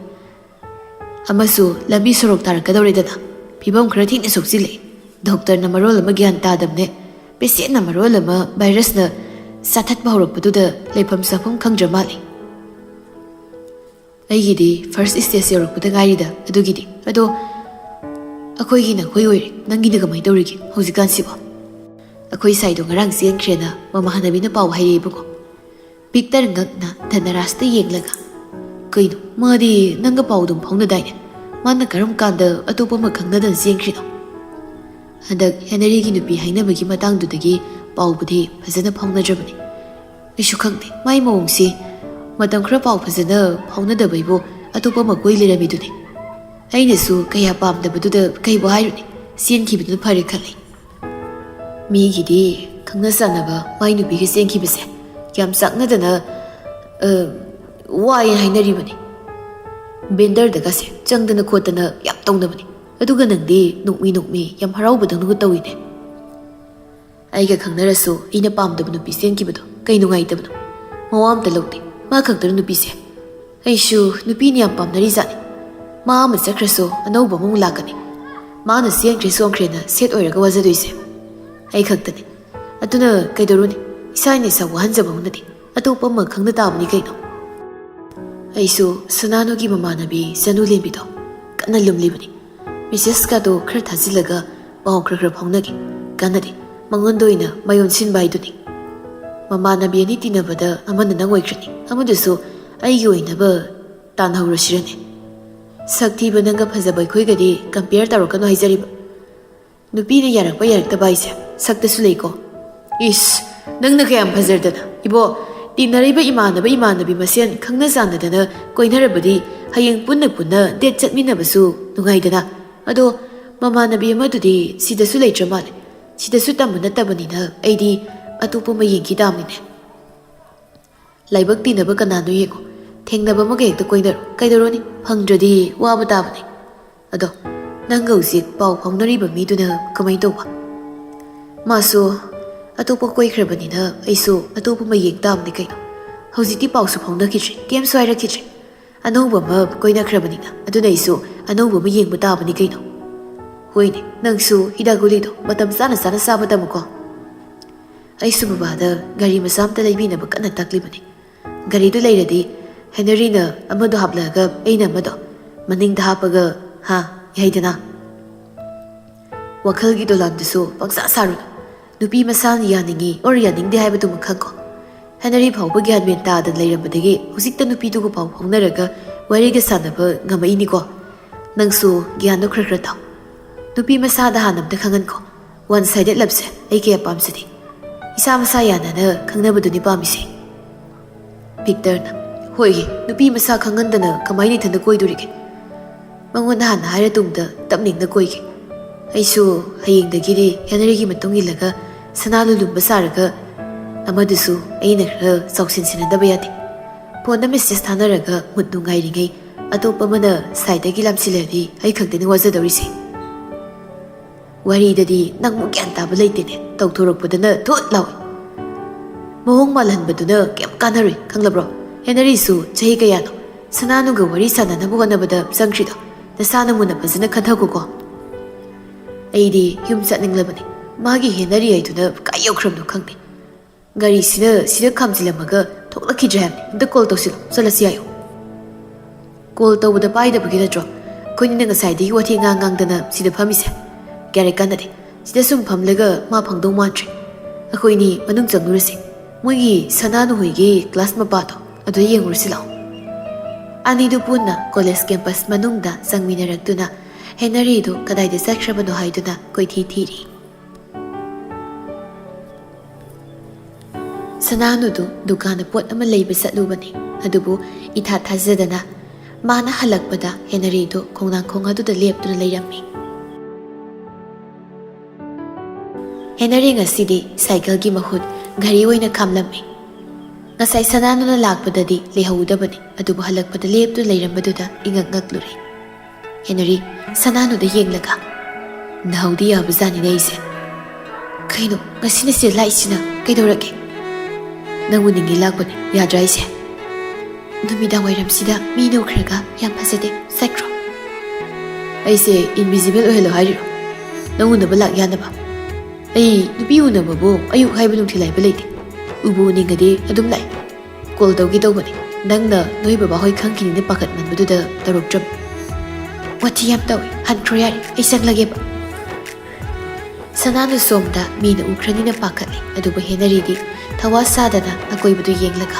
ꯑꯃꯁꯨ ꯂꯝꯕꯤ ꯁꯣꯔꯣꯛ ꯇꯥꯔꯛꯀꯗꯧꯔꯦꯗꯅ꯫ ꯐꯤꯕꯝ ꯈꯔ ꯊꯤꯅ ꯁꯣꯛꯆꯤꯜꯂꯛꯑꯦ꯫ Doctorꯅ ꯃꯔꯣꯜ ꯑꯃ ꯒ꯭ꯌꯥꯟ ꯇꯥꯗꯕꯅꯦ, patientꯅ ꯃꯔꯣꯜ ꯑꯃ virusꯅ ꯆꯥꯊꯠꯄ ꯍꯧꯔꯛꯄꯗꯨꯗ ꯂꯩꯐꯝ ꯆꯥꯐꯝ ꯈꯪꯗ꯭ꯔ ꯃꯥꯜꯂꯦ꯫ ꯑꯩꯒꯤꯗꯤ first stage ꯌꯧꯔꯛꯄꯗ ꯉꯥꯏꯔꯤꯗ, ꯑꯗꯨꯒꯤꯗꯤ꯫ ꯑꯗꯣ ꯑꯩꯈꯣꯏꯒꯤꯅ ꯑꯩꯈꯣꯏ ꯑꯣꯏꯔꯦ, ꯅꯪꯒꯤꯅ ꯀꯃꯥꯏꯅ ꯇꯧꯔꯤꯒꯦ ꯍꯧꯖꯤꯛꯀꯥꯟꯁꯤꯕꯣ? ꯑꯩꯈꯣꯏ ꯁꯥꯏꯗꯣ ꯉꯔꯥꯡ ꯆꯦꯟꯈ꯭ꯔꯦꯅ ꯃꯃꯥꯟꯅꯕꯤꯅ ꯄꯥꯎ ꯍꯥꯏꯔꯛꯑꯦꯕꯀꯣ꯫ ꯚꯤꯛꯇꯔ ꯉꯛꯅ ꯙꯅꯔꯥꯖꯇ ꯌꯦꯡꯂꯒ, "ꯀꯩꯅꯣ, ꯃꯥꯗꯤ ꯅꯪꯒ ꯄꯥꯎ ꯑꯗꯨꯝ ꯐꯥꯎꯅꯗꯥꯏꯅꯦ? ꯃꯥꯅ ꯀꯔꯝ ꯀꯥꯟꯗ ꯑꯇꯣꯞꯄ ꯑꯃ ꯈꯪꯅꯗꯅ ꯆꯦꯟꯈ꯭ꯔꯤꯅꯣ?" ꯍꯟꯗꯛ ꯍꯦꯅꯔꯤꯒꯤ ꯅꯨꯄꯤ ꯍꯥꯏꯅꯕꯒꯤ ꯃꯇꯥꯡꯗꯨꯗꯒꯤ ꯄꯥꯎꯕꯨꯗꯤ ꯐꯖꯅ ꯐꯥꯎꯅꯗ꯭ꯔꯕꯅꯤ꯫ ꯑꯩꯁꯨ ꯈꯪꯗꯦ, ꯃꯥꯏ ꯃꯑꯣꯡꯁꯤ꯫ ꯃꯇꯝ ꯈꯔ ꯄꯥꯎ ꯐꯖꯅ ꯐꯥꯎꯅꯗꯕꯩꯕꯨ ꯑꯇꯣꯞꯄ ꯑꯃ ꯀꯣꯏ ꯂꯩꯔꯝꯃꯤꯗꯨꯅꯤ꯫ ꯑꯩꯅꯁꯨ ꯀꯌꯥ ꯄꯥꯝꯗꯕꯗꯨꯗ ꯀꯩꯕꯨ ꯍꯥꯏꯔꯨꯅꯤ, ꯆꯦꯟꯈꯤꯕꯗꯨꯅ ꯐꯔꯦ ꯈꯜꯂꯤ꯫ ꯃꯤꯒꯤꯗꯤ ꯈꯪꯅ ꯆꯥꯟꯅꯕ ꯃꯥꯏ ꯅꯨꯄꯤꯒ ꯆꯦꯟꯈꯤꯕꯁꯦ ꯌꯥꯝ ꯆꯥꯛꯅꯗꯅ, ꯑ, ꯋꯥꯏ ꯍꯥꯏꯅꯔꯤꯕꯅꯤ꯫ ꯕꯦꯟꯗꯔꯗꯒꯁꯦ ꯆꯪꯗꯅ ꯈꯣꯠꯇꯅ ꯌꯥꯝ ꯇꯧꯅꯕꯅꯤ꯫ ꯑꯗꯨꯒ ꯅꯪꯗꯤ ꯅꯣꯛꯃꯤ ꯅꯣꯛꯃꯤ ꯌꯥꯝ ꯍꯔꯥꯎꯕꯗꯧꯅꯒ ꯇꯧꯏꯅꯦ꯫ ꯑꯩꯒ ꯈꯪꯅꯔꯁꯨ ꯑꯩꯅ ꯄꯥꯝꯗꯕ ꯅꯨꯄꯤ ꯆꯦꯟꯈꯤꯕꯗꯣ ꯀꯩ ꯅꯨꯡꯉꯥꯏꯇꯕꯅꯣ? ꯃꯋꯥ ꯑꯝꯇ ꯂꯧꯗꯦ꯫ ꯃꯥ ꯈꯛꯇꯅ ꯅꯨꯄꯤꯁꯦ꯫ ꯑꯩꯁꯨ ꯅꯨꯄꯤꯅ ꯌꯥꯝ ꯄꯥꯝꯅꯔꯤꯖꯥꯠꯅꯤ꯫ ꯃꯥ ꯑꯃ ꯆꯠꯈ꯭ꯔꯁꯨ ꯑꯅꯧꯕ ꯑꯃꯃꯨꯛ ꯂꯥꯛꯀꯅꯤ꯫ ꯃꯥꯅ ꯆꯦꯟꯈ꯭ꯔꯦ ꯆꯣꯡꯈ꯭ꯔꯦꯅ ꯁꯦꯠ ꯑꯣꯏꯔꯒ ꯋꯥꯖꯗꯣꯏꯁꯦ ꯑꯩ ꯈꯛꯇꯅꯤ꯫ ꯑꯗꯨꯅ ꯀꯩꯗꯧꯔꯨꯅꯤ? ꯏꯁꯥꯅ ꯏꯁꯥ ꯋꯥꯍꯟꯖꯕ ꯍꯧꯅꯗꯦ꯫ ꯑꯇꯣꯞꯄ ꯑꯃ ꯈꯪꯅ ꯇꯥꯕꯅꯤ ꯀꯩꯅꯣ꯫ ꯑꯩꯁꯨ ꯁꯅꯥꯅꯨꯒꯤ ꯃꯃꯥꯟꯅꯕꯤ ꯆꯅꯨ ꯂꯦꯝꯕꯤꯗꯣ ꯀꯟꯅ ꯂꯨꯝꯂꯤꯕꯅꯤ꯫ Messageꯀꯗꯣ ꯈꯔ ꯊꯥꯖꯤꯜꯂꯒ ꯄꯥꯎ ꯈꯔ ꯈꯔ ꯐꯥꯎꯅꯒꯦ꯫ ꯀꯥꯟꯅꯗꯦ꯫ ꯃꯉꯣꯟꯗ ꯑꯣꯏꯅ ꯃꯥꯏ ꯑꯣꯟꯁꯤꯟꯕ ꯍꯥꯏꯗꯨꯅꯤ꯫ ꯃꯃꯥꯟꯅꯕꯤ ꯑꯅꯤ ꯇꯤꯟꯅꯕꯗ ꯑꯃꯅ ꯅꯪ ꯑꯣꯏꯈ꯭ꯔꯅꯤ, ꯑꯃꯗꯨꯁꯨ ꯑꯩꯒꯤ ꯑꯣꯏꯅꯕ ꯇꯥꯟꯅꯍꯧꯔꯁꯤꯔꯅꯦ? ꯁꯛ ꯊꯤꯕ ꯅꯪꯒ ꯐꯖꯕ ꯑꯩꯈꯣꯏꯒꯗꯤ compare ꯇꯧꯔꯛꯀꯅꯨ ꯍꯥꯏꯖꯔꯤꯕ꯫ ꯅꯨꯄꯤꯅ ꯌꯥꯔꯛꯄ ꯌꯥꯔꯛꯇꯕ ꯍꯥꯏꯁꯦ ꯁꯛꯇꯁꯨ ꯂꯩꯀꯣ꯫ ꯏꯁ, ꯅꯪꯅ ꯀꯌꯥꯝ ꯐꯖꯔꯗꯅ? ꯏꯕꯣ, ꯇꯤꯟꯅꯔꯤꯕ ꯏꯃꯥꯟꯅꯕ ꯏꯃꯥꯟꯅꯕꯤ ꯃꯁꯦꯟ ꯈꯪꯅ ꯆꯥꯟꯅꯗꯅ ꯀꯣꯏꯅꯔꯕꯗꯤ ꯍꯌꯦꯡ ꯄꯨꯟꯅ ꯄꯨꯟꯅ date ꯆꯠꯃꯤꯟꯅꯕꯁꯨ ꯅꯨꯡꯉꯥꯏꯗꯅ꯫ ꯑꯗꯣ ꯃꯃꯥꯟꯅꯕꯤ ꯑꯃꯗꯨꯗꯤ ꯁꯤꯗꯁꯨ ꯂꯩꯇ꯭ꯔ ꯃꯥꯜꯂꯦ꯫ ꯁꯤꯗꯁꯨ ꯇꯝꯕ ꯅꯠꯇꯕꯅꯤꯅ ꯑꯩꯗꯤ ꯑꯇꯣꯞꯄ ꯑꯃ ꯌꯦꯡꯈꯤ ꯇꯥꯕꯅꯤꯅꯦ꯫ ꯂꯥꯏꯕꯛ ꯇꯤꯟꯅꯕ ꯀꯅꯥꯅꯣ ꯌꯦꯡꯉꯣ, ꯊꯦꯡꯅꯕ ꯑꯃꯒ ꯍꯦꯛꯇ ꯀꯣꯏꯅꯔꯣ꯫ ꯀꯩꯗꯧꯔꯨꯅꯤ, ꯐꯪꯗ꯭ꯔꯗꯤ ꯋꯥꯕ ꯇꯥꯕꯅꯤ꯫ ꯑꯗꯣ ꯅꯪꯒ ꯍꯧꯖꯤꯛ ꯄꯥꯎ ꯐꯥꯎꯅꯔꯤꯕ ꯃꯤꯗꯨꯅ ꯀꯃꯥꯏꯅ ꯇꯧꯕ? ꯃꯥꯁꯨ ꯑꯇꯣꯞꯄ ꯀꯣꯏꯈ꯭ꯔꯕꯅꯤꯅ ꯑꯩꯁꯨ ꯑꯇꯣꯞꯄ ꯑꯃ ꯌꯦꯡ ꯇꯥꯕꯅꯤ ꯀꯩꯅꯣ꯫ ꯍꯧꯖꯤꯛꯇꯤ ꯄꯥꯎꯁꯨ ꯐꯥꯎꯅꯈꯤꯗ꯭ꯔꯦ, ꯀꯩꯝꯁꯨ ꯍꯥꯏꯔꯛꯈꯤꯗ꯭ꯔꯦ꯫ ꯑꯅꯧꯕ ꯑꯃ ꯀꯣꯏꯅꯈ꯭ꯔꯕꯅꯤꯅ ꯑꯗꯨꯅ ꯑꯩꯁꯨ ꯑꯅꯧꯕ ꯑꯃ ꯌꯦꯡꯕ ꯇꯥꯕꯅꯤ ꯀꯩꯅꯣ꯫ ꯍꯣꯏꯅꯦ, ꯅꯪꯁꯨ ꯍꯤꯗꯥꯛ ꯒꯨꯂꯤꯗꯣ ꯃꯇꯝ ꯆꯥꯅ ꯆꯥꯅ ꯆꯥꯕ ꯇꯝꯃꯨꯀꯣ꯫ ꯑꯩꯁꯨ ꯕꯕꯥꯗ ꯒꯥꯔꯤ ꯃꯆꯥ ꯑꯝꯇ ꯂꯩꯕꯤꯅꯕ ꯀꯟꯅ ꯇꯥꯛꯂꯤꯕꯅꯤ꯫ ꯒꯥꯔꯤꯗꯨ ꯂꯩꯔꯗꯤ ꯍꯦꯅꯔꯤꯅ ꯑꯃꯗꯣ ꯍꯥꯞꯂꯛꯑꯒ ꯑꯩꯅ ꯑꯃꯗꯣ ꯃꯅꯤꯡꯗ ꯍꯥꯞꯄꯒ, ꯍꯥ, ꯌꯥꯏꯗꯅ꯫ ꯋꯥꯈꯜꯒꯤ ꯗꯣꯂꯥꯟꯗꯨꯁꯨ ꯄꯪꯁꯥ ꯁꯥꯔꯨꯅꯨ꯫ ꯅꯨꯄꯤ ꯃꯁꯥꯅ ꯌꯥꯅꯤꯡꯉꯤ ꯑꯣꯔ ꯌꯥꯅꯤꯡꯗꯦ ꯍꯥꯏꯕꯗꯨꯃ ꯈꯪꯀꯣ꯫ ꯍꯦꯅꯔꯤ ꯐꯥꯎꯕ ꯒ꯭ꯌꯥꯟ ꯃꯦꯟ ꯇꯥꯗꯅ ꯂꯩꯔꯝꯕꯗꯒꯤ ꯍꯧꯖꯤꯛꯇ ꯅꯨꯄꯤꯗꯨꯒ ꯄꯥꯎ ꯐꯥꯎꯅꯔꯒ ꯋꯥꯔꯤꯒ ꯁꯥꯟꯅꯕ ꯉꯝꯃꯛꯏꯅꯤꯀꯣ꯫ ꯅꯪꯁꯨ ꯒ꯭ꯌꯥꯟꯗꯣ ꯈꯔ ꯈꯔ ꯇꯥꯎ꯫ ꯅꯨꯄꯤ ꯃꯁꯥꯗ ꯍꯥꯟꯅ ꯑꯝꯇ ꯈꯪꯍꯟꯈꯣ꯫ One sided loveꯁꯦ ꯑꯩ ꯀꯌꯥ ꯄꯥꯝꯖꯗꯦ꯫ ꯏꯁꯥ ꯃꯁꯥ ꯌꯥꯅꯅ ꯈꯪꯅꯕꯗꯨꯅꯤ ꯄꯥꯝꯃꯤꯁꯦ꯫ ꯚꯤꯛꯇꯔꯅ, ꯍꯣꯏ, ꯅꯨꯄꯤ ꯃꯁꯥ ꯈꯪꯍꯟꯗꯅ ꯀꯃꯥꯏꯅ ꯏꯊꯟꯇ ꯀꯣꯏꯗꯣꯔꯤꯒꯦ? ꯃꯉꯣꯟꯗ ꯍꯥꯟꯅ ꯍꯥꯏꯔ ꯇꯨꯡꯗ ꯇꯞꯅ ꯏꯪꯅ ꯀꯣꯏꯒꯦ꯫ ꯑꯩꯁꯨ ꯍꯌꯦꯡꯗꯒꯤꯗꯤ ꯍꯦꯅꯔꯤꯒꯤ ꯃꯇꯨꯡ ꯏꯜꯂꯒ ꯁꯅꯥ ꯂꯨꯂꯨꯝꯕ ꯁꯥꯔꯒ ꯑꯃꯗꯨꯁꯨ ꯑꯩꯅ ꯈꯔ ꯆꯥꯎꯁꯤꯟꯁꯤꯟꯅꯗꯕ ꯌꯥꯗꯦ꯫ ꯐꯣꯟꯗ message ꯊꯥꯅꯔꯒ ꯃꯨꯠ ꯅꯨꯡꯉꯥꯏꯔꯤꯉꯩ ꯑꯇꯣꯞꯄ ꯑꯃꯅ sideꯇꯒꯤ ꯂꯥꯝꯁꯤꯜꯂꯗꯤ ꯑꯩ ꯈꯛꯇꯅꯤ ꯋꯥꯖꯗꯧꯔꯤꯁꯦ꯫ ꯋꯥꯔꯤꯗꯗꯤ ꯅꯪꯃꯨꯛ ꯒ꯭ꯌꯥꯟ ꯇꯥꯕ ꯂꯩꯇꯦꯅꯦ, ꯇꯧꯊꯣꯔꯛꯄꯗꯅ ꯊꯨꯠ ꯂꯥꯎꯏ꯫ ꯃꯑꯣꯡ ꯃꯥꯜꯍꯟꯕꯗꯨꯅ ꯀꯩꯝ ꯀꯥꯟꯅꯔꯣꯏ, ꯈꯪꯂꯕ꯭ꯔꯣ? ꯍꯦꯅꯔꯤꯁꯨ ꯆꯍꯤ ꯀꯌꯥꯅꯣ ꯁꯅꯥꯅꯨꯒ ꯋꯥꯔꯤ ꯁꯥꯟꯅꯅꯕ ꯍꯣꯠꯅꯕꯗ ꯆꯪꯈ꯭ꯔꯤꯗꯣ? ꯅꯁꯥꯅ ꯃꯨꯟꯅ ꯐꯖꯅ ꯈꯟꯊꯈꯣꯀꯣ꯫ ꯑꯩꯗꯤ ꯌꯨꯝ ꯆꯠꯅꯤꯡꯂꯕꯅꯤ꯫ ꯃꯥꯒꯤ ꯍꯦꯅꯔꯤ ꯍꯥꯏꯗꯨꯅ ꯀꯥꯏ ꯌꯧꯈ꯭ꯔꯕꯅꯣ ꯈꯪꯗꯦ꯫ ꯒꯥꯔꯤꯁꯤꯅ ꯁꯤꯗ ꯈꯥꯝꯖꯤꯜꯂꯝꯃꯒ ꯊꯣꯛꯂꯛꯈꯤꯗ꯭ꯔꯦ ꯍꯥꯏꯕꯅꯤ꯫ ꯑꯝꯇ call ꯇꯧꯁꯤꯜꯂꯣ, ꯆꯠꯂꯁꯤ ꯍꯥꯏꯌꯣ꯫ Call ꯇꯧꯕꯗ ꯄꯥꯏꯗꯕꯒꯤ ꯅꯠꯇ꯭ꯔꯣ ꯑꯩꯈꯣꯏꯅꯤꯅ ꯉꯁꯥꯏꯗꯒꯤ ꯋꯥꯊꯤ ꯉꯥꯡ ꯉꯥꯡꯗꯅ ꯁꯤꯗ ꯐꯝꯃꯤꯁꯦ? ꯀꯌꯥꯔꯦ ꯀꯥꯟꯅꯗꯦ꯫ ꯁꯤꯗ ꯁꯨꯝ ꯐꯝꯂꯒ ꯃꯥ ꯐꯪꯗꯧ ꯃꯥꯟꯗ꯭ꯔꯦ꯫ ꯑꯩꯈꯣꯏꯅꯤ ꯃꯅꯨꯡ ꯆꯪꯂꯨꯔꯁꯤ꯫ ꯃꯣꯏꯒꯤ ꯁꯅꯥꯅꯨ ꯍꯣꯏꯒꯤ class ꯃꯄꯥꯗꯣ ꯑꯗꯨꯗ ꯌꯦꯡꯉꯨꯔꯁꯤ ꯂꯥꯛꯑꯣ꯫ ꯑꯅꯤꯗꯨ ꯄꯨꯟꯅ college campus ꯃꯅꯨꯡꯗ ꯆꯪꯃꯤꯟꯅꯔꯛꯇꯨꯅ ꯍꯦꯅꯔꯤꯗꯨ ꯀꯗꯥꯏꯗ ꯆꯠꯈ꯭ꯔꯕꯅꯣ ꯍꯥꯏꯗꯨꯅ ꯀꯣꯏꯊꯤ ꯊꯤꯔꯤ꯫ ꯁꯅꯥꯅꯨꯗꯨ ꯗꯨꯀꯥꯟꯗ ꯄꯣꯠ ꯑꯃ ꯂꯩꯕ ꯆꯠꯂꯨꯕꯅꯤ꯫ ꯑꯗꯨꯕꯨ ꯏꯊꯥ ꯊꯥꯖꯗꯅ ꯃꯥꯅ ꯍꯜꯂꯛꯄꯗ ꯍꯦꯅꯔꯤꯗꯨ ꯈꯣꯡꯅꯥꯡꯈꯣꯡ ꯑꯗꯨꯗ ꯂꯦꯞꯇꯨꯅ ꯂꯩꯔꯝꯃꯤ꯫ ꯍꯦꯅꯔꯤ ꯉꯁꯤꯗꯤ ꯁꯥꯏꯀꯜꯒꯤ ꯃꯍꯨꯠ ꯘꯔꯤ ꯑꯣꯏꯅ ꯈꯥꯝꯂꯝꯃꯤ꯫ ꯉꯁꯥꯏ ꯁꯅꯥꯅꯨꯅ ꯂꯥꯛꯄꯗꯗꯤ ꯂꯩꯍꯧꯗꯕꯅꯤ, ꯑꯗꯨꯕꯨ ꯍꯜꯂꯛꯄꯗ ꯂꯦꯞꯇꯨꯅ ꯂꯩꯔꯝꯕꯗꯨꯗ ꯏꯉꯛ ꯉꯛꯂꯨꯔꯦ꯫ ꯍꯦꯅꯔꯤ ꯁꯅꯥꯅꯨꯗ ꯌꯦꯡꯂꯒ, "ꯅꯍꯧꯗꯤ ꯌꯥꯕꯖꯥꯠꯅꯤꯅꯦ ꯑꯩꯁꯦ꯫ ꯀꯩꯅꯣ, ꯉꯁꯤꯅ ꯁꯤꯗ ꯂꯥꯛꯏꯁꯤꯅ ꯀꯩꯗꯧꯔꯒꯦ?" "ꯅꯪ ꯎꯅꯤꯡꯉꯤ ꯂꯥꯛꯄꯅꯦ, ꯌꯥꯗ꯭ꯔꯥ ꯑꯩꯁꯦ?" "ꯅꯨꯃꯤꯗꯥꯡ ꯋꯥꯏꯔꯝꯁꯤꯗ ꯃꯤ ꯎꯈ꯭ꯔꯒ ꯌꯥꯝ ꯐꯖꯗꯦ, ꯆꯠꯈ꯭ꯔꯣ꯫" "ꯑꯩꯁꯦ invisible ꯑꯣꯏꯍꯜꯂꯣ ꯍꯥꯏꯔꯤꯔꯣ? ꯅꯪ ꯎꯅꯕ ꯂꯥꯛ ꯌꯥꯅꯕ? ꯑꯩ ꯅꯨꯄꯤ ꯎꯅꯕꯕꯨ ꯑꯌꯨꯛ ꯍꯥꯏꯕ ꯅꯨꯡꯊꯤꯜ ꯍꯥꯏꯕ ꯂꯩꯇꯦ꯫ ꯎꯕꯨ ꯎꯅꯤꯡꯉꯗꯤ ꯑꯗꯨꯝ ꯂꯥꯛꯑꯦ꯫ ꯀꯣꯜ ꯇꯧꯒꯦ ꯇꯧꯕꯅꯦ꯫ ꯅꯪꯅ ꯅꯣꯏ ꯕꯕꯥ ꯍꯣꯏ ꯈꯪꯈꯤꯅꯤꯅ ꯄꯥꯈꯠꯃꯟꯕꯗꯨꯗ ꯇꯧꯔꯛꯇ꯭ꯔꯕ꯫" "ꯋꯥꯊꯤ ꯌꯥꯝ ꯇꯧꯏ꯫ ꯍꯟꯈ꯭ꯔꯣ ꯌꯥꯔꯦ, ꯑꯩ ꯆꯪꯂꯒꯦꯕ꯫" ꯁꯅꯥꯅꯨ ꯁꯣꯝꯗ ꯃꯤꯅ ꯎꯈ꯭ꯔꯅꯤꯅ ꯄꯥꯈꯠꯂꯤ, ꯑꯗꯨꯕꯨ ꯍꯦꯅꯔꯤꯗꯤ ꯊꯋꯥ ꯁꯥꯗꯅ ꯑꯀꯣꯏꯕꯗꯨ ꯌꯦꯡꯂꯒ,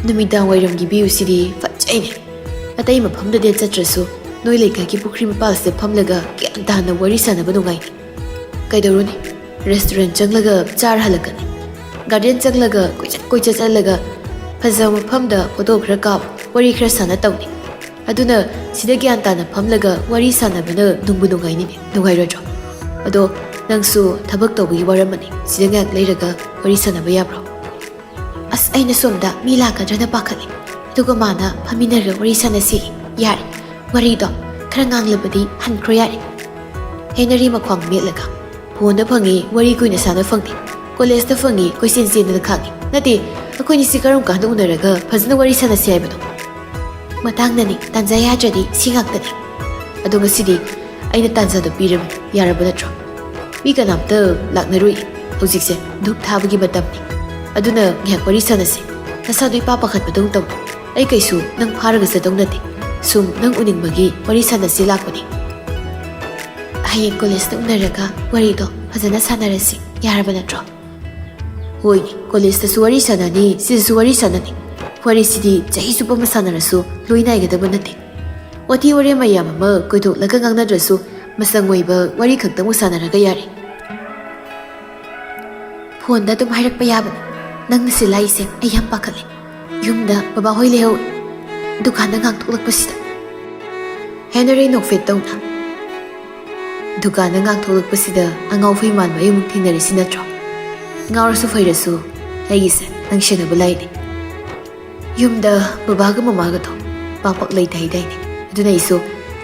"ꯅꯨꯃꯤꯗꯥꯡ ꯋꯥꯏꯔꯝꯒꯤ ꯚ꯭ꯌꯨꯁꯤꯗꯤ ꯐꯖꯩꯅꯦ꯫ ꯑꯇꯩ ꯃꯐꯝꯗꯗꯤ ꯆꯠꯇ꯭ꯔꯁꯨ ꯅꯣꯏ ꯂꯩꯀꯥꯏꯒꯤ ꯄꯨꯈ꯭ꯔꯤ ꯃꯄꯥꯜꯁꯤꯗ ꯐꯝꯂꯒ ꯒ꯭ꯌꯥꯟ ꯇꯥꯅ ꯋꯥꯔꯤ ꯁꯥꯟꯅꯕ ꯅꯨꯡꯉꯥꯏꯅꯤ꯫ ꯀꯩꯗꯧꯔꯨꯅꯤ? ꯔꯦꯁꯇꯨꯔꯦꯟ ꯆꯪꯂꯒ ꯆꯥꯔ ꯍꯜꯂꯛꯀꯅꯤ꯫ ꯒꯥꯔꯗꯦꯟ ꯆꯪꯂꯒ ꯀꯣꯏꯆꯠ ꯀꯣꯏꯆꯠ ꯆꯠꯂꯒ ꯐꯖꯕ ꯃꯐꯝꯗ ꯐꯣꯇꯣ ꯈꯔ ꯀꯥꯞ, ꯋꯥꯔꯤ ꯈꯔ ꯁꯥꯟꯅ ꯇꯧꯅꯤ꯫ ꯑꯗꯨꯅ ꯁꯤꯗ ꯒ꯭ꯌꯥꯟ ꯇꯥꯅ ꯐꯝꯂꯒ ꯋꯥꯔꯤ ꯁꯥꯟꯅꯕꯅ ꯅꯨꯡꯕꯨ ꯅꯨꯡꯉꯥꯏꯅꯤꯅꯦ, ꯅꯨꯡꯉꯥꯏꯔꯣꯏꯗ꯭ꯔꯣ? ꯑꯗꯣ ꯅꯪꯁꯨ ꯊꯕꯛ ꯇꯧꯕꯒꯤ ꯋꯥꯔꯝꯃꯅꯤ, ꯁꯤꯗ ꯉꯥꯏꯍꯥꯛ ꯂꯩꯔꯒ ꯋꯥꯔꯤ ꯁꯥꯟꯅꯕ ꯌꯥꯕ꯭ꯔꯣ?" "ꯑꯁ, ꯑꯩꯅ ꯁꯣꯝꯗ ꯃꯤ ꯂꯥꯛꯀꯗ꯭ꯔꯅ ꯄꯥꯈꯠꯂꯤ꯫ ꯑꯗꯨꯒ ꯃꯥꯅ ꯐꯝꯃꯤꯟꯅꯔꯒ ꯋꯥꯔꯤ ꯁꯥꯟꯅꯁꯤ꯫ ꯌꯥꯔꯦ, ꯋꯥꯔꯤꯗꯣ ꯈꯔ ꯉꯥꯡꯂꯕꯗꯤ ꯍꯟꯈ꯭ꯔꯣ ꯌꯥꯔꯦ꯫" ꯍꯦꯅꯔꯤ ꯃꯈ꯭ꯋꯥꯡ ꯃꯦꯠꯂꯒ, "ꯐꯣꯟꯗ ꯐꯪꯉꯤ, ꯋꯥꯔꯤ ꯀꯨꯏꯅ ꯁꯥꯟꯅ ꯐꯪꯗꯦ꯫ ꯀꯣꯂꯦꯖꯇ ꯐꯪꯉꯤ, ꯀꯣꯏꯆꯦꯟ ꯆꯦꯟꯗꯅ ꯈꯥꯡꯉꯤ꯫ ꯅꯠꯇꯦ, ꯑꯩꯈꯣꯏꯅꯤꯁꯤ ꯀꯔꯝ ꯀꯥꯟꯗ ꯎꯅꯔꯒ ꯐꯖꯅ ꯋꯥꯔꯤ ꯁꯥꯟꯅꯁꯤ ꯍꯥꯏꯕꯅꯣ? ꯃꯇꯥꯡꯅꯅꯤ, ꯇꯥꯟꯖꯥ ꯌꯥꯗ꯭ꯔꯗꯤ ꯁꯤ ꯉꯥꯛꯇꯅꯤ꯫ ꯑꯗꯣ ꯉꯁꯤꯗꯤ ꯑꯩꯅ ꯇꯥꯟꯖꯥꯗꯣ ꯄꯤꯔꯕꯅꯤ, ꯌꯥꯔꯕ ꯅꯠꯇ꯭ꯔꯣ? ꯃꯤ ꯀꯅꯥꯝꯇ ꯂꯥꯛꯅꯔꯨꯏ꯫ ꯍꯧꯖꯤꯛꯁꯦ ꯙꯨꯞ ꯊꯥꯕꯒꯤ ꯃꯇꯝꯅꯤ꯫ ꯑꯗꯨꯅ ꯉꯥꯏꯍꯥꯛ ꯋꯥꯔꯤ ꯁꯥꯟꯅꯁꯤ꯫ ꯅꯁꯥꯗꯣ ꯏꯄꯥ ꯄꯥꯈꯠꯄꯗꯧ ꯇꯧ꯫ ꯑꯩ ꯀꯩꯁꯨ ꯅꯪ ꯐꯥꯔꯒ ꯆꯠꯇꯧ ꯅꯠꯇꯦ꯫ ꯁꯨꯝ ꯅꯪ ꯎꯅꯤꯡꯕꯒꯤ ꯋꯥꯔꯤ ꯁꯥꯟꯅꯁꯤ ꯂꯥꯛꯄꯅꯤ꯫ ꯍꯌꯦꯡ ꯀꯣꯂꯦꯖꯇ ꯎꯅꯔꯒ ꯋꯥꯔꯤꯗꯣ ꯐꯖꯅ ꯁꯥꯟꯅꯔꯁꯤ, ꯌꯥꯔꯕ ꯅꯠꯇ꯭ꯔꯣ?" "ꯍꯣꯏꯅꯦ, ꯀꯣꯂꯦꯖꯇꯁꯨ ꯋꯥꯔꯤ ꯁꯥꯟꯅꯅꯤ, ꯁꯤꯗꯁꯨ ꯋꯥꯔꯤ ꯁꯥꯟꯅꯅꯤ꯫ ꯋꯥꯔꯤꯁꯤꯗꯤ ꯆꯍꯤ ꯆꯨꯞꯄ ꯑꯃ ꯁꯥꯟꯅꯔꯁꯨ ꯂꯣꯏ ꯅꯥꯏꯒꯗꯕ ꯅꯠꯇꯦ꯫ ꯋꯥꯊꯤ ꯋꯥꯔꯦꯝ ꯃꯌꯥꯝ ꯑꯃ ꯀꯣꯏꯊꯣꯛꯂꯒ ꯉꯥꯡꯅꯗ꯭ꯔꯁꯨ ꯃꯆꯪ ꯑꯣꯏꯕ ꯋꯥꯔꯤ ꯈꯛꯇꯃꯛ ꯁꯥꯟꯅꯔꯒ ꯌꯥꯔꯦ꯫" ꯐꯣꯟꯗ ꯑꯗꯨꯝ ꯍꯥꯏꯔꯛꯄ ꯌꯥꯕꯅꯤ꯫ ꯅꯪꯅ ꯁꯤ ꯂꯥꯛꯏꯁꯦ ꯑꯩ ꯌꯥꯝ ꯄꯥꯈꯠꯂꯦ꯫ ꯌꯨꯝꯗ ꯕꯕꯥ ꯍꯣꯏ ꯂꯩꯍꯧꯏ꯫ ꯗꯨꯀꯥꯟꯗ ꯉꯥꯡꯊꯣꯛꯂꯛꯄꯁꯤꯗ꯫ ꯍꯦꯅꯔꯤ ꯅꯣꯛꯐꯦꯠ ꯇꯧꯅ꯫ ꯗꯨꯀꯥꯟꯗ ꯉꯥꯡꯊꯣꯛꯂꯛꯄꯁꯤꯗ ꯑꯉꯥꯎ ꯐꯩ ꯃꯥꯟꯕ ꯑꯩ ꯑꯃꯨꯛ ꯊꯦꯡꯅꯔꯤꯁꯤ ꯅꯠꯇ꯭ꯔꯣ? ꯉꯥꯎꯔꯁꯨ ꯐꯩꯔꯁꯨ ꯑꯩꯒꯤꯁꯦ ꯅꯪ ꯁꯦꯟꯅꯕ ꯂꯥꯛꯏꯅꯤ꯫ ꯌꯨꯝꯗ ꯕꯕꯥꯒ ꯃꯃꯥꯒꯗꯣ ꯄꯥꯛ ꯄꯥꯛ ꯂꯩꯇꯦ ꯍꯥꯏꯗꯥꯏꯅꯦ? ꯑꯗꯨꯅ ꯑꯩꯁꯨ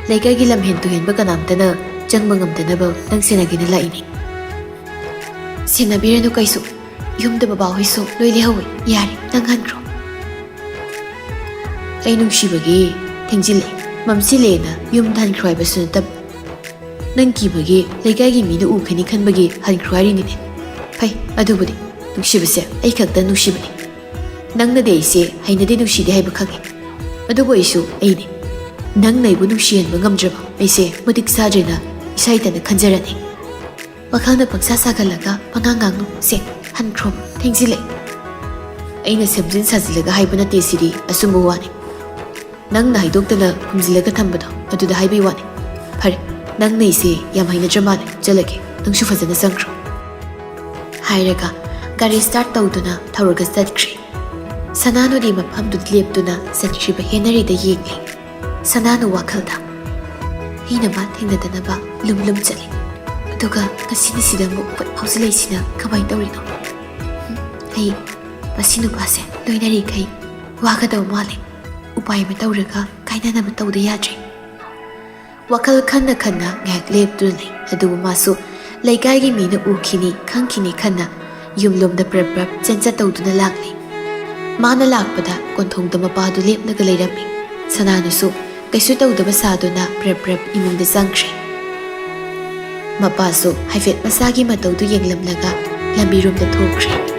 ꯂꯩꯀꯥꯏꯒꯤ ꯂꯝꯍꯦꯟ ꯇꯨꯍꯦꯟꯕ ꯀꯅꯥꯝꯇꯅ ꯆꯪꯕ ꯉꯝꯗꯅꯕ ꯅꯪ ꯁꯦꯟꯅꯒꯦꯅ ꯂꯥꯛꯏꯅꯤ꯫ ꯁꯦꯟꯅꯕꯤꯔꯅꯨ ꯀꯩꯁꯨ꯫ ꯌꯨꯝꯗ ꯕꯕꯥ ꯍꯣꯏꯁꯨ ꯂꯣꯏ ꯂꯩꯍꯧꯏ꯫ ꯌꯥꯔꯦ, ꯅꯪ ꯍꯟꯈ꯭ꯔꯣ꯫ ꯑꯩ ꯅꯨꯡꯁꯤꯕꯒꯤ ꯊꯦꯡꯖꯤꯜꯂꯦ, ꯃꯝꯁꯤꯜꯂꯦꯅ ꯌꯨꯝꯗ ꯍꯟꯈ꯭ꯔꯣ ꯍꯥꯏꯕꯁꯨ ꯅꯠꯇꯕ꯫ ꯅꯪ ꯀꯤꯕꯒꯤ ꯂꯩꯀꯥꯏꯒꯤ ꯃꯤꯅ ꯎꯈꯤꯅꯤ ꯈꯟꯕꯒꯤ ꯍꯟꯈ꯭ꯔꯣ ꯍꯥꯏꯔꯤꯅꯤꯅꯦ꯫ ꯐꯩ, ꯑꯗꯨꯕꯨꯗꯤ ꯅꯨꯡꯁꯤꯕꯁꯦ ꯑꯩ ꯈꯛꯇ ꯅꯨꯡꯁꯤꯕꯅꯤ꯫ ꯅꯪꯅꯗꯤ ꯑꯩꯁꯦ ꯍꯩꯅꯗꯦ ꯅꯨꯡꯁꯤꯗꯦ ꯍꯥꯏꯕ ꯈꯪꯉꯤ꯫ ꯑꯗꯨꯕꯨ ꯑꯩꯁꯨ ꯑꯩꯅꯤ꯫ ꯅꯪꯅ ꯑꯩꯕꯨ ꯅꯨꯡꯁꯤꯍꯟꯕ ꯉꯝꯗ꯭ꯔꯕ ꯑꯩꯁꯦ ꯃꯇꯤꯛ ꯆꯥꯗ꯭ꯔꯦꯅ ꯏꯁꯥ ꯏꯊꯟꯇ ꯈꯟꯖꯔꯅꯤ꯫ ꯋꯥꯈꯜꯅ ꯄꯪꯁꯥ ꯁꯥꯒꯠꯂꯒ ꯄꯉꯥꯡ ꯉꯥꯡꯅꯨ꯫ ꯁꯦ, ꯍꯟꯈ꯭ꯔꯣ, ꯊꯦꯡꯖꯤꯜꯂꯦ꯫ ꯑꯩꯅ ꯁꯦꯝꯖꯤꯟ ꯁꯥꯖꯤꯜꯂꯒ ꯍꯥꯏꯕ ꯅꯠꯇꯦ, ꯁꯤꯗꯤ ꯑꯆꯨꯝꯕ ꯋꯥꯅꯤ꯫ ꯅꯪꯅ ꯍꯥꯏꯗꯣꯛꯇꯅ ꯈꯨꯝꯖꯤꯜꯂꯒ ꯊꯝꯕꯗꯣ ꯑꯗꯨꯗ ꯍꯥꯏꯕꯩ ꯋꯥꯅꯤ꯫ ꯐꯔꯦ, ꯅꯪꯅ ꯑꯩꯁꯦ ꯌꯥꯝ ꯍꯩꯅꯗ꯭ꯔ ꯃꯥꯜꯂꯦ, ꯆꯠꯂꯒꯦ, ꯅꯪꯁꯨ ꯐꯖꯅ ꯆꯪꯈ꯭ꯔꯣ꯫ ꯍꯥꯏꯔꯒ ꯒꯥꯔꯤ ꯁ꯭ꯇꯥꯔꯠ ꯇꯧꯗꯨꯅ ꯊꯧꯔꯒ ꯆꯠꯈ꯭ꯔꯦ꯫ ꯁꯅꯥꯅꯨꯗꯤ ꯃꯐꯝꯗꯨꯗ ꯂꯦꯞꯇꯨꯅ ꯆꯠꯈ꯭ꯔꯤꯕ ꯍꯦꯅꯔꯤꯗ ꯌꯦꯡꯂꯤ꯫ ꯁꯅꯥꯅꯨ ꯋꯥꯈꯜꯗ, "ꯑꯩꯅ ꯃꯥ ꯊꯦꯡꯅꯗꯅꯕ ꯂꯨꯝ ꯂꯨꯝ ꯆꯠꯂꯤ, ꯑꯗꯨꯒ ꯉꯁꯤꯅ ꯁꯤꯗ ꯑꯃꯨꯛ ꯀꯣꯏ ꯐꯥꯎꯖꯤꯜꯂꯛꯏꯁꯤꯅ ꯀꯃꯥꯏꯅ ꯇꯧꯔꯤꯅꯣ? ꯍꯨꯝ, ꯑꯩ ꯃꯁꯤ ꯅꯨꯄꯥꯁꯦ ꯂꯣꯏꯅꯔꯤꯈꯩ ꯋꯥꯒꯗꯕ ꯃꯥꯜꯂꯦ꯫ ꯎꯄꯥꯏ ꯑꯃ ꯇꯧꯔꯒ ꯀꯥꯏꯅꯅꯕ ꯇꯧꯗ ꯌꯥꯗ꯭ꯔꯦ"꯫ ꯋꯥꯈꯜ ꯈꯟꯅ ꯈꯟꯅ ꯉꯥꯏꯍꯥꯛ ꯂꯦꯞꯇꯨꯅ ꯂꯩ꯫ ꯑꯗꯨꯕꯨ ꯃꯥꯁꯨ ꯂꯩꯀꯥꯏꯒꯤ ꯃꯤꯅ ꯎꯈꯤꯅꯤ, ꯈꯪꯈꯤꯅꯤ ꯈꯟꯅ ꯌꯨꯝꯂꯣꯝꯗ ꯄ꯭ꯔꯞ ꯄ꯭ꯔꯞ ꯆꯦꯟꯆꯠ ꯇꯧꯗꯨꯅ ꯂꯥꯛꯂꯤ꯫ ꯃꯥꯅ ꯂꯥꯛꯄꯗ ꯀꯣꯟꯊꯣꯡꯗ ꯃꯄꯥꯗꯨ ꯂꯦꯞꯂꯒ ꯂꯩꯔꯝꯃꯤ꯫ ꯁꯅꯥꯅꯨꯁꯨ ꯀꯩꯁꯨ ꯇꯧꯗꯕ ꯁꯥꯗꯨꯅ ꯄ꯭ꯔꯞ ꯄ꯭ꯔꯞ ꯏꯃꯨꯡꯗ ꯆꯪꯈ꯭ꯔꯦ꯫ ꯃꯄꯥꯁꯨ ꯍꯥꯏꯐꯦꯠ ꯃꯆꯥꯒꯤ ꯃꯇꯧꯗꯨ ꯌꯦꯡꯂꯝꯂꯒ ꯂꯝꯕꯤꯔꯣꯝꯗ ꯊꯣꯛꯈ꯭ꯔꯦ꯫